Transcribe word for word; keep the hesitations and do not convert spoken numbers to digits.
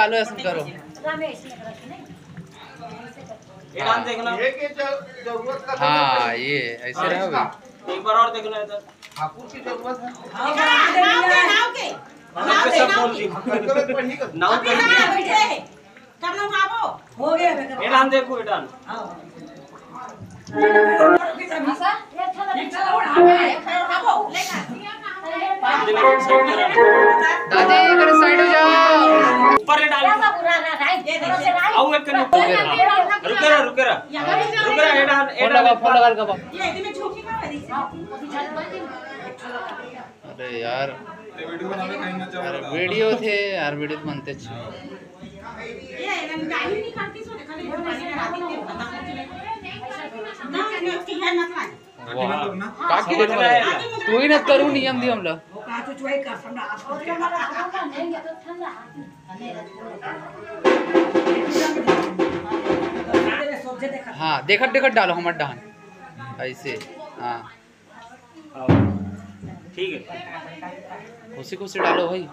डालो, ऐसा करो। ये डाल देखना। ये के जर-, जरूरत का हाँ, ये ऐसे रहा भाई। एक बार और देखना है तो। ठाकुर की जरूरत है। नाव के, नाव के। नाव के सब बोल दी। नाव के। नाव के। हो गया बेटा। ये डाल देखो, ये डाल। दादी, इधर साइड हो जाओ। ऊपर ले डाल। आओ, एक कन ऊपर। रुके रहा, रुके रहा। रुके रहा, ये डाल, ये फोन लगा, डाल। फोन लगा, लगा। अरे यार, ये वीडियो बनावे कहीं ना चल यार, रहा। वीडियो थे यार, वीडियो तो बनते अच्छे। वाह। का किया? तू ही ना करू नियम दी हमला। हाँ, देखत देखत डालो हमर डहान। ऐसे। हाँ। ठीक है। खुशी खुशी डालो भाई।